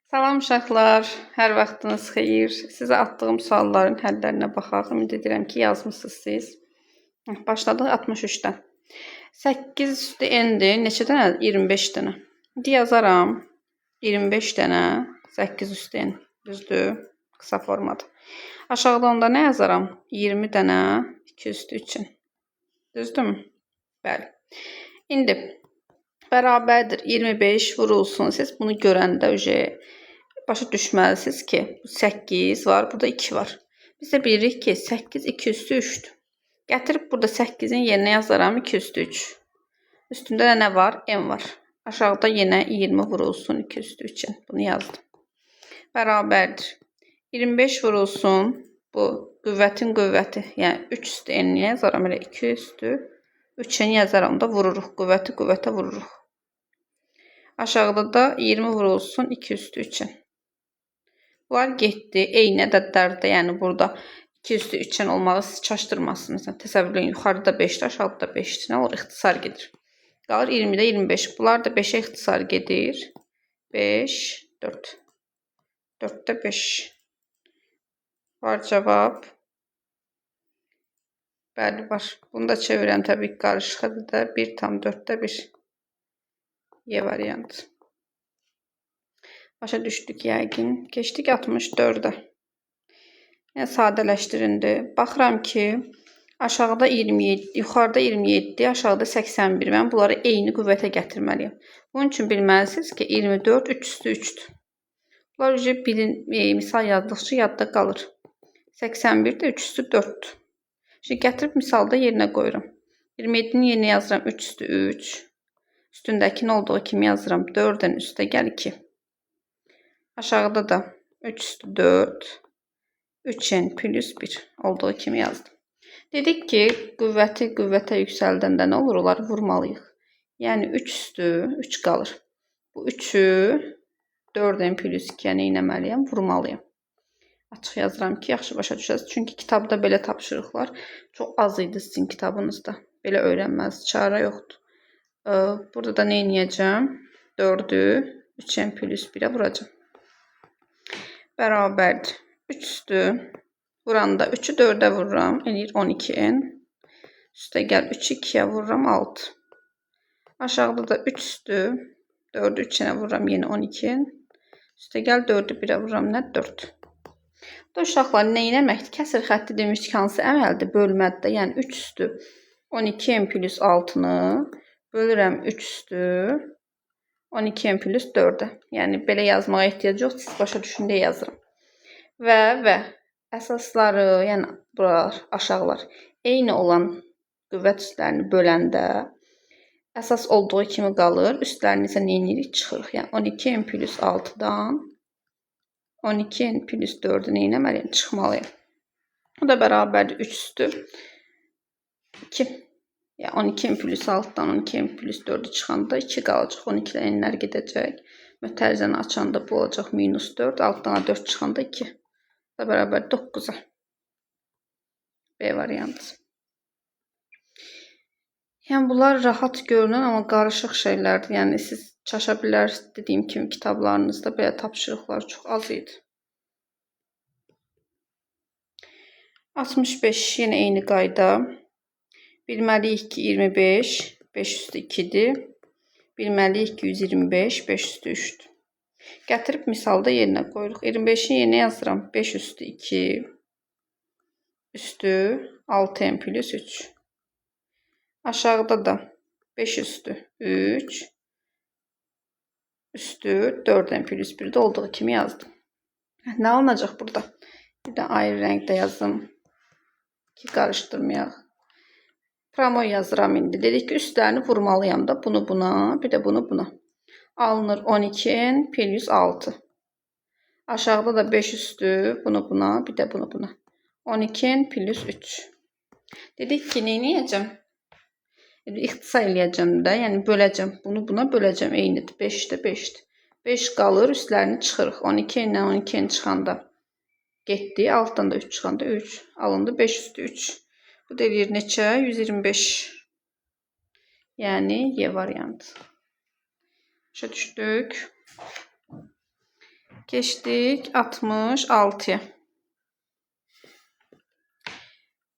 Salam uşaqlar, hər vaxtınız xeyir. Sizə atdığım sualların həllərinə baxaq. Ümid edirəm ki, yazmısınız siz. Başladıq 63-dən. 8 üstü n-dir. Neçə dənə? 25 dənə. İndi yazaram. 25 dənə 8 üstü n. Düzdür? Qısa formada. Aşağıda onda nə yazaram? 20 dənə 2 üstü 3 n. Düzdürmü? Bəli. İndi bərabərdir 25 vurulsun. Siz bunu görəndə başa düşməlisiniz ki, 8 var, burada 2 var. Biz də bilirik ki, 8 2 üstü 3-dür. Gətirib burada 8-in yerinə yazaram 2 üstü 3. Üstündə də nə var? M var. Aşağıda yenə 20 vurulsun 2 üstü 3 n. Bunu yazdım. Bərabərdir. 25 vurulsun. Bu qüvvətin qüvvəti. Yəni 3 üstü n yazaram. Elə 2 üstü 3 n yazaram da vururuq. Qüvvəti qüvvətə vururuq. Aşağıda da 20 vurulsun 2 üstü 3 n. Bunlar getdi. Eyni ədədlərdə, yəni burada 2 üstü 3 n olmağı sizi çaşdırmasın. Məsələn, təsəvvür edin, yuxarıda 5-dir, aşağıda 5-dir. Nə olur? İxtisar gedir. Qalır 20-də 25. Bunlar da 5-ə ixtisar gedir. 5, 4. 4-də 5. Var cavab. Bəli, var. Bunu da çevirəm təbii ki, qarışıq ədədə. 1,4-də 1. Y variantı. Başa düşdük yəqin. Keçdik 64-ə. Yəni sadələşdirindi. Baxıram ki, aşağıda 27, yuxarıda 27, aşağıda 81. Mən bunları eyni qüvvətə gətirməliyəm. Bunun üçün bilməlisiniz ki, 24 3 üstü 3-dür. Bunlar misal yazdıqca yadda qalır. 81 də 3 üstü 4-dür. Şimdi gətirib misalda yerinə qoyuram. 27-nin yerinə yazıram 3 üstü 3. Üstündəkinin olduğu kimi yazıram. 4-ün üstə gəl 2. Aşağıda da 3 üstü 4. 3n plus 1 olduğu kimi yazdım. Dedik ki, qüvvəti qüvvətə yüksəldəndə nə olur? Onları vurmalıyıq. Yəni 3 üstü 3 qalır. Bu 3-ü 4n plus 2-yə nə etməliyəm? Vurmalıyam. Açıq yazıram ki, yaxşı başa düşəsiniz. Çünki kitabda belə tapşırıqlar çox az idi sizin kitabınızda. Belə öyrənməz, çarə yoxdur. Burada da nə edəcəm? 4-ü 3n plus 1-ə vuracağam. Bərabərdir. 3 üstü vuranda 3-ü 4-ə vururam. Eləyir 12n. Üstə gəl 3-ü 2-yə vururam 6. Aşağıda da 3 üstü 4-ü 3-ə vururam yenə 12n. Üstə gəl 4-ü 1-ə vururam nə? 4. Bu da uşaqlar nə etməkdir? Kəsir xətti demişdik hansı əməldir? Bölmədir də. Yəni 3 üstü 12n plus 6-nı bölürəm 3 üstü 12n plus 4-ə. Yəni belə yazmağa ehtiyac yoxdur. Siz başa düşün deyə yazıram. Və əsasları, yəni buralar, aşağılar eyni olan qüvvət üstlərini böləndə əsas olduğu kimi qalır. Üstlərini isə nə edirik? Çıxırıq. Yəni 12n plus 6-dan 12n plus 4-ü nə etməliyəm? Çıxmalıyam. Bu da bərabərdir 3 üstü 2. Yəni 12n plus 6-dan 12n plus 4-ü çıxanda 2 qalacaq. 12-lə n-lər gedəcək. Mötərizəni açanda bu olacaq minus 4. Altdan 4 çıxanda 2. Bu da bərabər 9-a. B variantı. Yəni bunlar rahat görünən, amma qarışıq şeylərdir. Yəni siz çaşa bilərsiniz. Dediyim kimi kitablarınızda belə tapşırıqlar çox az idi. 65 yenə eyni qayda. Bilməliyik ki 25 5 üstü 2-dir. Bilməliyik ki 125 5 üstü 3-dür. Gətirib misalda yerinə qoyuruq. 25-in yerinə yazıram 5 üstü 2 üstü 6n plus 3. Aşağıda da 5 üstü 3 üstü 4n plus 1-də olduğu kimi yazdım. Nə alınacaq burada? Bir də ayrı rəngdə yazım ki, qarışdırmayaq. Pramoy yazıram indi. Dedik ki, üstlərini vurmalıyam da. Bunu buna, bir də bunu buna. Alınır 12n plus 6. Aşağıda da 5 üstü, bunu buna, bir də bunu buna. 12n plus 3. Dedik ki, nə edəcəm? İxtisar eləyəcəm də, yəni böləcəm. Bunu buna böləcəm. Eynidir. 5-də 5-dir. 5 qalır, üstlərini çıxırıq. 12 ilə 12 çıxanda getdi. Altdan da 3 çıxanda 3. Alındı 5 üstü 3. Bu da eləyir neçə? 125. Yəni Y variantı. Başa düşdük. Keçdik 66-ya.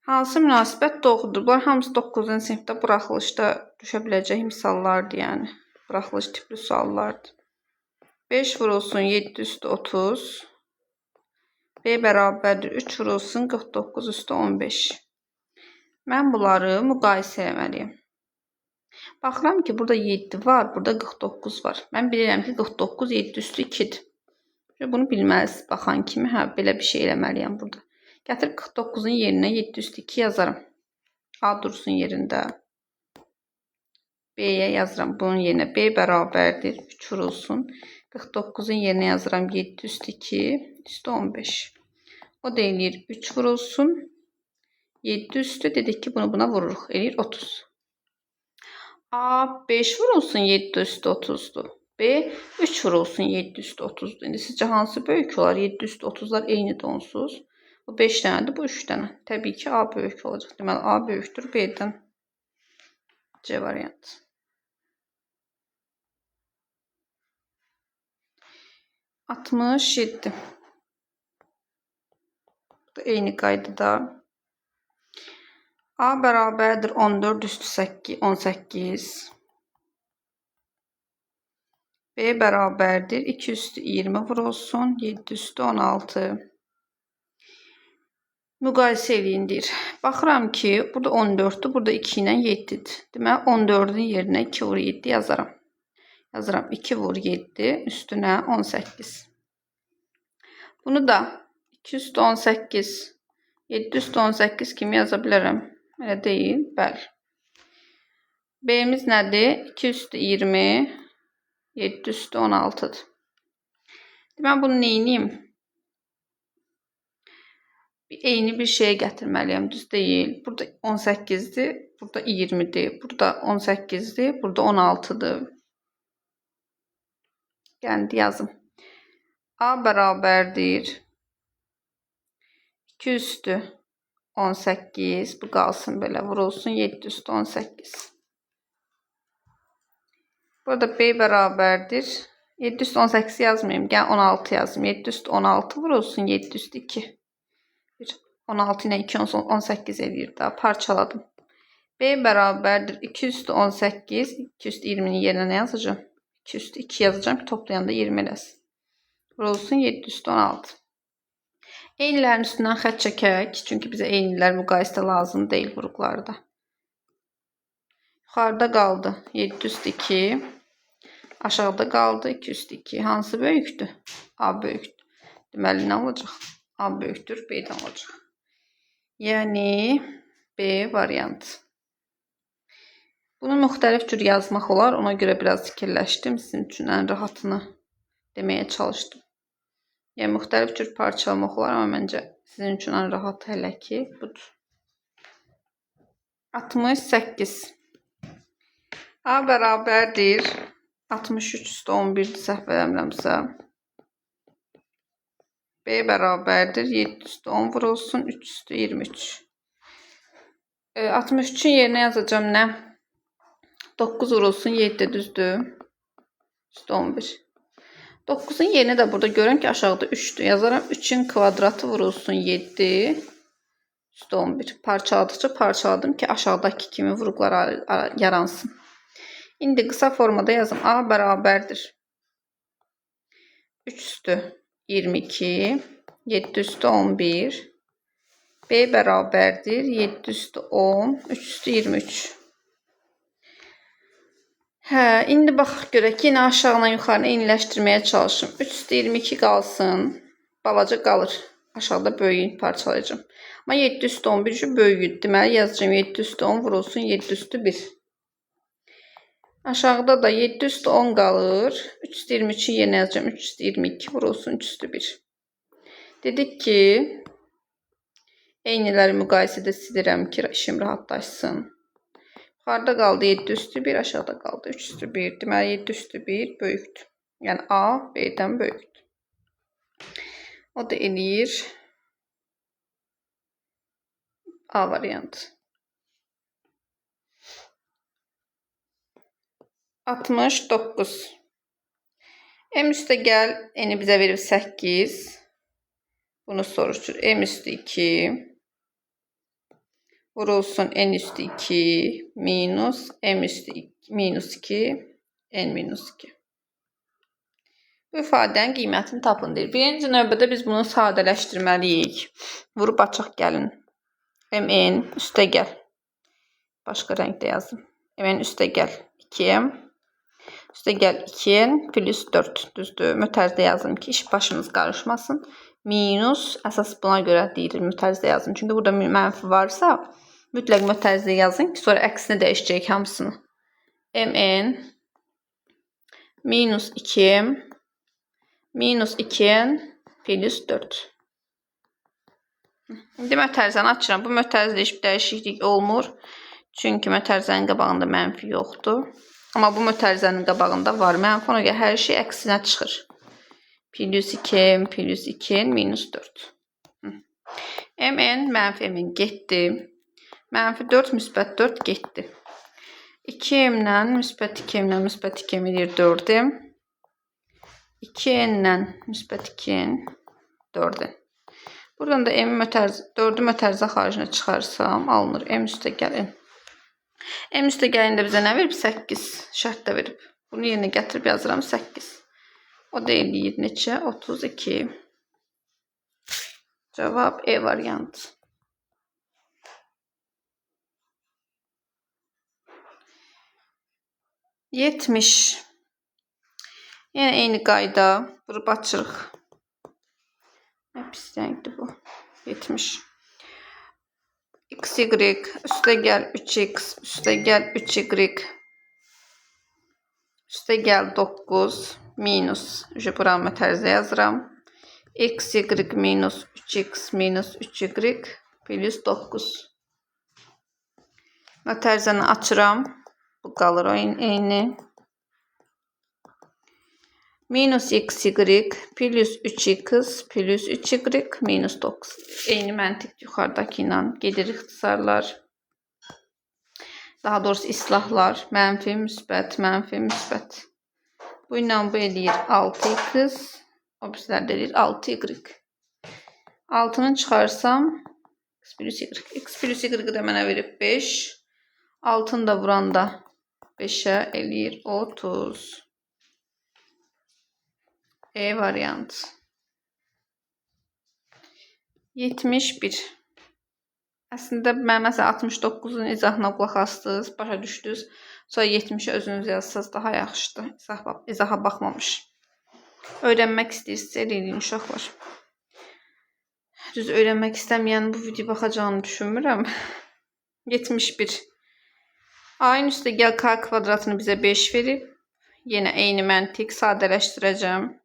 Hansı münasibət doğrudur? Bunlar hamısı 9-cu sinifdə buraxılışda düşə biləcək misallardır, yəni. Buraxılış tipli suallardır. 5 vurulsun 7 üstü 30. B bərabərdir 3 vurulsun 49 üstü 15. Mən bunları müqayisə eləməliyəm. Baxıram ki, burada 7 var, burada 49 var. Mən bilirəm ki, 49 7 üstü 2-dir. Bunu bilməlisiniz baxan kimi. Hə, belə bir şey eləməliyəm burada. Gətirib 49-un yerinə 7 üstü 2 yazaram. A dursun yerində. B-yə yazıram. Bunun yerinə B bərabərdir. 3 vurulsun. 49-un yerinə yazıram 7 üstü 2 üstü 15. O da eləyir 3 vurulsun. 7 üstü dedik ki, bunu buna vururuq. Eləyir 30. A 5 vurulsun 7 üstü 30'dur. B 3 vurulsun 7 üstü 30'dur. İndi sizcə hansı böyük olar? 7 üstü 30'lar eynidir onsuz. Bu 5 dənədir, bu 3 dənə. Təbii ki, A böyük olacaq. Deməli, A böyükdür B-dən. C variantı. 67. Bu da eyni qaydada. A bərabərdir 14 üstü 18. B bərabərdir 2 üstü 20 vurulsun 7 üstü 16. Müqayisə eləyin deyir. Baxıram ki, burada 14-dür, burada 2 ilə 7-dir. Deməli, 14-ün yerinə 2 vur 7 yazaram. Yazıram 2 vur 7 üstünə 18. Bunu da 2 üstü 18, 7 üstü 18 kimi yaza bilərəm. Elə deyil, bəli. B'miz nədir? 2 üstü 20, 7 üstü 16-dır. Deməli, bunu neyniyim? Eyni bir şeyə gətirməliyəm, düz deyil. Burada 18-dir, burada 20-dir, burada 18-dir, burada 16-dır. Gəlin, yazım. A bərabərdir 2 üstü 18, bu qalsın belə, vurulsun 7 üstü 18. Burada B bərabərdir. 7 üstü 18 yazmayayım, gəl 16 yazım. 7 üstü 16 vurulsun 7 üstü 2. 16 ilə 2, 18 eləyir daha. Parçaladım. B bərabərdir 2 üstü 18. 2 üstü 20-nin yerinə nə yazacağım? 2 üstü 2 yazacağım ki, toplayanda 20 eləsin. Vurulsun 7 üstü 16. Eynilərin üstündən xətt çəkək. Çünki bizə eynilər müqayisə lazım deyil vuruqlarda. Yuxarıda qaldı 7 üstü 2. Aşağıda qaldı 2 üstü 2. Hansı böyükdür? A böyükdür. Deməli, nə olacaq? A böyükdür, B-dən olacaq. Yəni, B variantı. Bunu müxtəlif cür yazmaq olar. Ona görə biraz fikirləşdim. Sizin üçün ən rahatını deməyə çalışdım. Yəni, müxtəlif cür parçalamaq olar, amma məncə sizin üçün ən rahatı hələ ki budur. 68. A bərabərdir. 63 üstü 11-dir, səhv eləmirəmsə. B bərabərdir. 7 üstü 10 vurulsun. 3 üstü 23. 63-ün yerinə yazacağım nə? 9 vurulsun. 7 düzdür. Üstü 11. 9-un yerinə də burada görürəm ki, aşağıda 3-dür. Yazaram 3-ün kvadratı vurulsun 7. Üstü 11. Parçaladıkça parçaladım ki, aşağıdakı kimi vuruqlar yaransın. İndi qısa formada yazım. A bərabərdir. 3 üstü 22, 7 üstü 11. B bərabərdir. 7 üstü 10, 3 üstü 23. Hə, indi baxaq görək. Yenə aşağıdan yuxarını eyniləşdirməyə çalışım. 3 üstü 22 qalsın. Balaca qalır. Aşağıda böyüyün parçalayacağım. Amma 7 üstü 11 üçün böyüyüdür. Deməli, yazacağım 7 üstü 10 vurulsun 7 üstü 1. Aşağıda da 7 üstü 10 qalır. 3 üstü 23-ün yerinə yazacağım. 3 üstü 22 vurulsun 3 üstü 1. Dedik ki, eyniləri müqayisədə silirəm ki, işim rahatlaşsın. Yuxarıda qaldı 7 üstü 1, aşağıda qaldı 3 üstü 1. Deməli, 7 üstü 1 böyükdür. Yəni, A B-dən böyükdür. O da eləyir A variantı. 69. M üstə gəl, N-i bizə verib 8. Bunu soruşur. M üstü 2 vurulsun N üstü 2 minus M üstü 2, minus 2 N minus 2. Bu ifadənin qiymətini tapın deyir. Birinci növbədə biz bunu sadələşdirməliyik. Vurub açaq gəlin. MN üstə gəl. Başqa rəngdə yazım. MN üstə gəl 2M. Üstə gəl 2N plus 4. Düzdür. Mötərizdə yazım ki, iş başımız qarışmasın. Minus, əsas buna görə deyilir mötərizdə yazın. Çünki burada mənfi varsa, mütləq mötərizdə yazın ki, sonra əksinə dəyişəcəyik hamısını. MN minus 2M minus 2N plus 4. İndi mötərizəni açıram. Bu mötərizdə heç bir dəyişiklik olmur. Çünki mötərizənin qabağında mənfi yoxdur. Amma bu mötərizənin qabağında var mənfi. Ona görə hər şey əksinə çıxır. Plus 2M plus 2N minus 4. MN mənfi MN getdi. Mənfi 4 müsbət 4 getdi. 2M ilə müsbət 2M ilə müsbət 2M eləyir 4M. 2N ilə müsbət 2N 4N. Buradan da M 4-ü mötərizə xaricinə çıxarsam alınır. M üstə gəlin. M üstə gəlin də bizə nə verib? 8 şərt də verib. Bunu yerinə gətirib yazıram 8. O da eləyir neçə? 32. Cavab E variantı. 70. Yenə eyni qayda. Vurub açırıq. Nə pis rəngdir bu. 70. XY üstə gəl 3x üstə gəl 3y üstə gəl 9 minus buranı mötərizə yazıram. XY minus 3x minus 3y plus 9. Mötərizəni açıram. Bu qalır o eyni. Minus xy plus 3x plus 3y minus 9. Eyni məntiq yuxarıdakı ilə gedir ixtisarlar. Daha doğrusu islahlar. Mənfi, müsbət, mənfi, müsbət. Bu ilə bu eləyir 6x. O birisilər də eləyir 6y. 6-nı çıxarsam x plus y. X plus y də mənə verib 5. 6-nı da vuranda 5-ə eləyir 30. E variantı. 71. Əslində mən məsələn 69-un izahına qulaq asdınız, başa düşdünüz. Sonra 70-i özünüz yazsaz daha yaxşıdır. İzaha baxmamış. Öyrənmək istəyirsinizsə eləyin uşaqlar. Düz öyrənmək istəməyən bu video baxacağını düşünmürəm. 71. A-ın üstə gəl K kvadratını bizə 5 verib. Yenə eyni məntiq sadələşdirəcəm.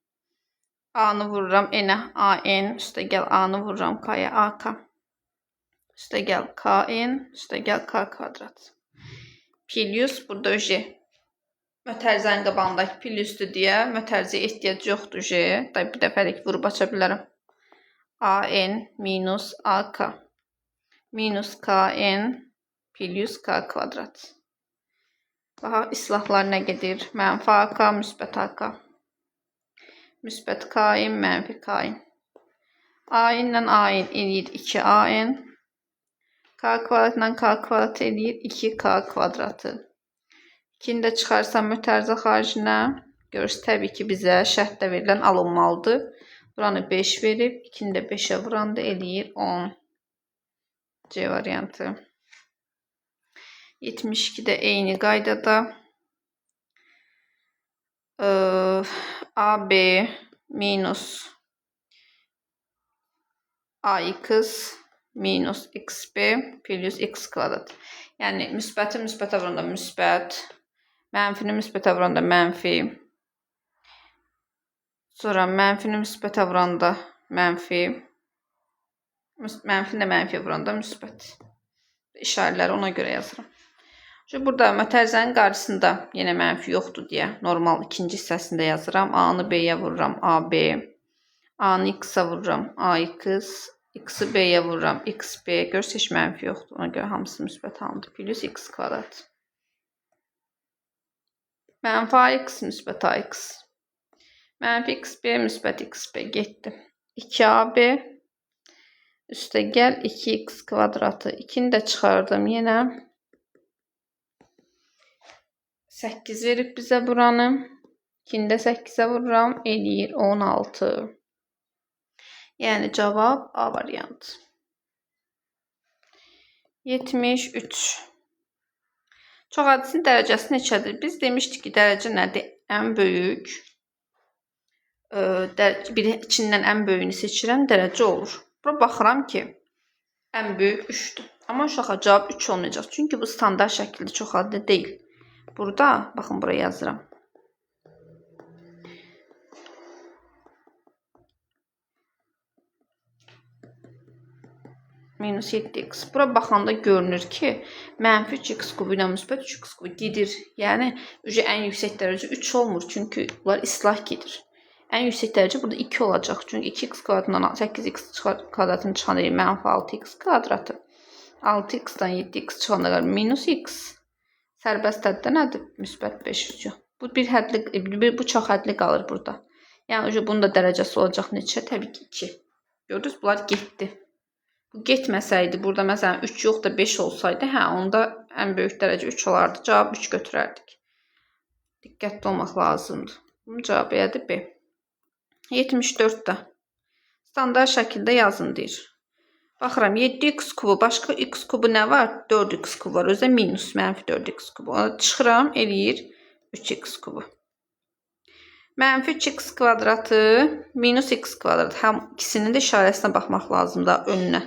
A-nı vururam N-ə, AN, üstə gəl A-nı vururam K-ya, AK. Üstə gəl KN, üstə gəl K kvadrat. Plus, burada J. Mötərizənin qabağındakı plusdur deyə mötərizəyə ehtiyac yoxdur J. Bir dəfəlik vurub aça bilərəm. AN minus AK minus KN plus K kvadrat. Daha islahlar nə gedir? Mənfi AK, müsbət AK. Müsbət KN, mənfi KN. AN ilə AN eləyir 2AN. K kvadratla K kvadratı eləyir 2K kvadratı. 2-ni də çıxarsam mötərizə xaricinə, görürsünüz, təbii ki, bizə şərtdə verilən alınmalıdır. Buranı 5 verib, 2-ni də 5-ə vuranda eləyir 10. C variantı. 72 də eyni qaydada. AB minus AX minus XB plus X kvadrat. Yəni müsbəti müsbətə vuranda müsbət, mənfini müsbətə vuranda mənfi. Sonra mənfini müsbətə vuranda mənfi. Mənfini də mənfiyə vuranda müsbət. İşarələri ona görə yazıram. Şimdi burada mötərizənin qarşısında yenə mənfi yoxdur deyə normal ikinci hissəsində yazıram. A-nı B-yə vururam, AB. A-nı X-a vururam, AX. X-i B-yə vururam, XB. Görürsünüz, heç mənfi yoxdur. Ona görə hamısı müsbət alındı. Plus X kvadrat. Mənfi AX, müsbət AX. Mənfi xb müsbət xb getdi. 2ab üstə gəl 2x kvadratı. 2-ni də çıxardım yenə. 8 verib bizə buranı. 2-ni də 8-ə vururam. Eləyir 16. Yəni cavab A variantı. 73. Çox hadisin dərəcəsi neçədir? Biz demişdik ki, dərəcə nədir? Ən böyük. Bir içindən ən böyüyünü seçirəm, dərəcə olur. Bura baxıram ki, ən böyük 3-dür. Amma uşağa cavab 3 olmayacaq. Çünki bu standart şəkildə çox adlı deyil. Burada, baxın buraya yazıram. Minus 7x. Bura baxanda görünür ki, mənfi 3x kubu ilə müsbət 3x kubu gedir. Yəni, ən yüksək dərəcə 3 olmur. Çünki bunlar islah gedir. Ən yüksək dərəcə burada 2 olacaq. Çünki 2x kvadratından 8x kvadratını çıxan deyil, mənfi 6x kvadratı. 6x-dan 7x çıxanda qalır minus x. Sərbəst həddə nədir? Müsbət 5 üçün. Bu bir hədli, bu çox hədli qalır burada. Yəni, bunun da dərəcəsi olacaq neçə? Təbii ki, 2. Gördünüz, bunlar getdi. Bu getməsəydi, burada məsələn 3 yox da 5 olsaydı, hə, onda ən böyük dərəcə 3 olardı. Cavab 3 götürərdik. Diqqətli olmaq lazımdır. Bunun cavabı elədir B. 74-də standart şəkildə yazın deyir. Baxıram 7x kubu, başqa x kubu nə var? 4x kubu var. Özdə minus, mənfi 4x kubu. Ona çıxıram, eləyir 3x kubu. Mənfi 3x kvadratı minus x kvadratı. Həm ikisinin də işarəsinə baxmaq lazımdır önünə.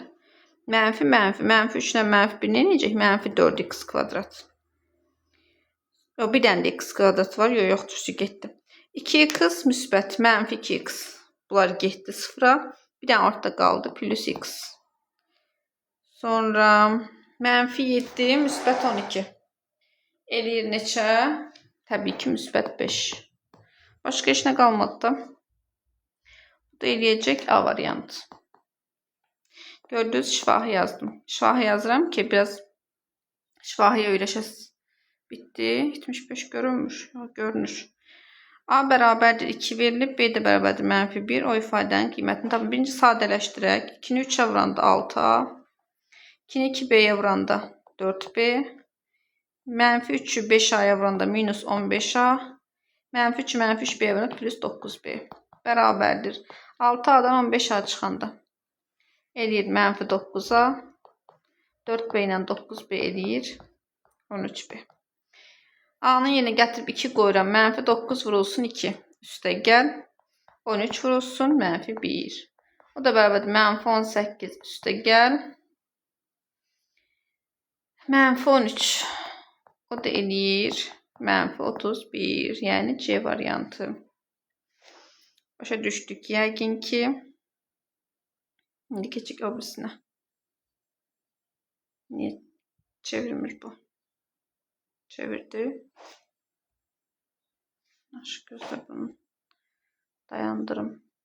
Mənfi, mənfi, mənfi 3 ilə mənfi 1 nə eləyəcək? Mənfi 4x kvadrat. Yox, bir dənə də x kvadrat var. Yox, yoxdur, getdi. 2x müsbət, mənfi 2x. Bunlar getdi sıfıra. Bir dənə ortada qaldı, plus x. Sonra mənfi 7, müsbət 12. Eləyir neçə? Təbii ki, müsbət 5. Başqa heç nə qalmadı da. Bu da eləyəcək A variantı. Gördünüz, şifahi yazdım. Şifahi yazıram ki, biraz şifahiyə öyrəşəsiniz. Bitdi. 75 görünmür. Yox, görünür. A bərabərdir 2 verilib, B də bərabərdir mənfi 1. O ifadənin qiymətini tapın. Birinci sadələşdirək. 2-ni 3-ə vuranda 6A. 2-ni 2B-yə vuranda 4B. Mənfi 3-ü 5A-ya vuranda minus 15A. Mənfi 3-ü mənfi 3B-yə vuranda plus 9B. Bərabərdir. 6A-dan 15A çıxanda eləyir mənfi 9A. 4B ilə 9B eləyir 13B. A-nın yerinə gətirib 2 qoyuram. Mənfi 9 vurulsun 2. Üstə gəl. 13 vurulsun mənfi 1. O da bərabərdir. Mənfi 18 üstə gəl. Mənfi 13. O da eləyir mənfi 31. Yəni C variantı. Başa düşdük yəqin ki. İndi keçik o birisinə. Niyə çevirmir bu? Çevirdi. Aşk gözlə bunu dayandırım.